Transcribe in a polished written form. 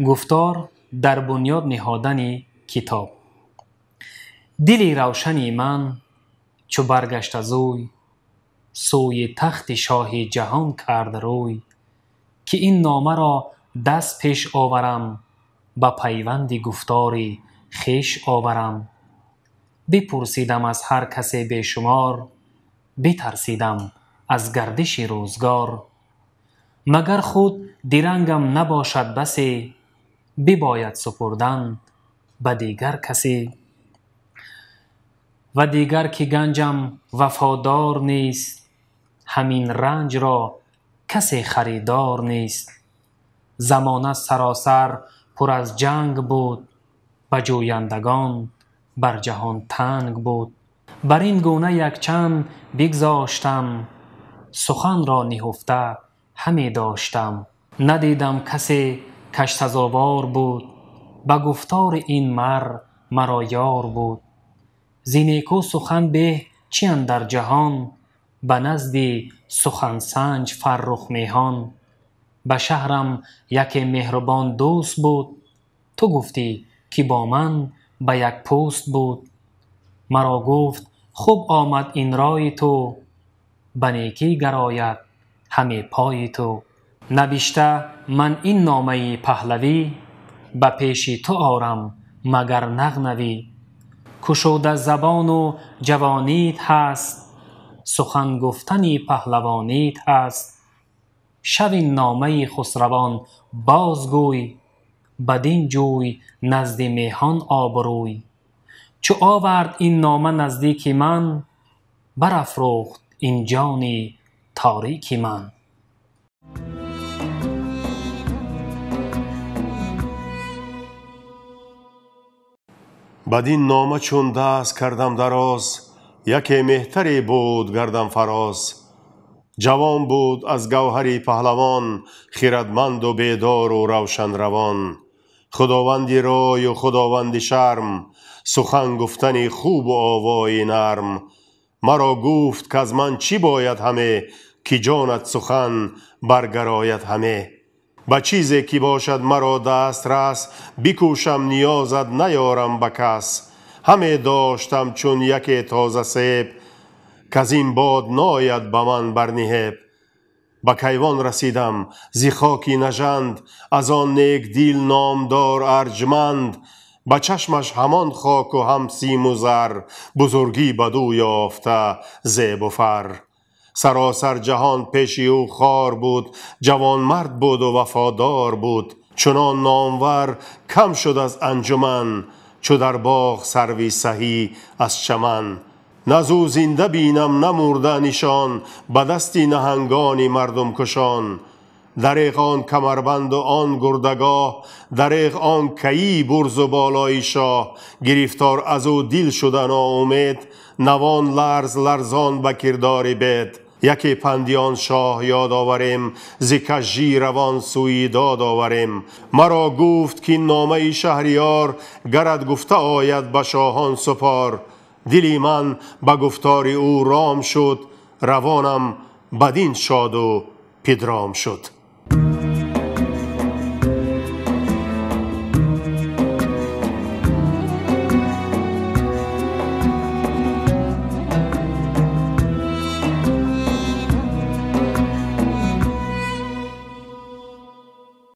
Гуфтор дар бунёд ниҳодани китоб. Дили равшани ман чу баргашт аз ӯй, сӯи тахти шоҳи ҷаҳон кард рӯй, ки ин номаро даст пеш оварам, ба пайванди гуфтори хеш оварам. Бипурсидам аз ҳар касе бешумор, битарсидам аз гардиши рӯзгор. Магар худ дирангам набошад басе, бибояд супурдан ба дигар касе. Ва дигар ки ганҷам вафодор нест, ҳамин ранҷро касе харидор нест. Замона саросар пур аз ҷанг буд, ба ҷӯяндагон бар ҷаҳон танг буд. Бар ин гуна якчанд бигзоштам, суханро ниҳуфта ҳаме доштам. Надидам касе каш сазовор буд, ба гуфтори ин мар маро ёр буд. Зи неку сухан беҳ чи андар ҷаҳон, ба назди сухансанҷ фаррух меҳон. Ба шаҳрам яке меҳрубон дӯст буд, ту гуфтӣ ки бо ман ба як пӯст буд. Маро гуфт хуб омад ин рои ту, ба некӣ гарояд ҳаме пои ту. Навишта ман ин номаи паҳлавӣ, ба пеши ту орам магар нағнавӣ. Кушода забону ҷавонит ҳаст, сухан гуфтани паҳлавонит ҳаст. Шав ин номаи хусравон бозгӯй, бадин ҷӯй назди меҳон обрӯй. Чу овард ин нома наздики ман, барафрӯхт ин ҷони торики ман. Бадин нома чун даст кардам дароз, яке меҳтаре буд гардам фароз. Ҷавон буд аз гавҳари паҳлавон, хирадманду бедору равшанравон. Худованди рою худованди шарм, сухан гуфтани хубу овои нарм. Маро гуфт к аз ман чӣ бояд ҳаме, ки ҷонат сухан баргарояд ҳаме. Ба чизе ки бошад маро дастрас, бикӯшам ниёзат наёрам ба кас. Ҳаме доштам чун яке тоза себ, каз ин бод нояд ба ман барниҳеб. Ба кайвон расидам зи хоки нажанд, аз он некдил номдор арҷманд. Ба чашмаш ҳамон хоку ҳам симу зар, бузургӣ бадӯ ёфта зебу фар. Саросар ҷаҳон пеши ӯ хор буд, ҷавонмард буду вафодор буд. Чунон номвар кам шуд аз анҷуман, чу дар боғ сарви саҳӣ аз чаман. На зӯ зинда бинам на мурда нишон, ба дасти наҳангони мардумкушон. Дареғ он камарбанду он гурдагоҳ, дареғ он каи бурзу болои шоҳ. Гирифтор аз ӯ дил шуда ноумед, навон ларз ларзон ба кирдори бед. Яке панди он шоҳ ёд оварем, зи кажжӣ равон сӯи дод оварем. Маро гуфт ки номаи шаҳриёр, гарат гуфта ояд ба шоҳон супор. Дили ман ба гуфтори ӯ ром шуд, равонам бадин шоду пидром шуд.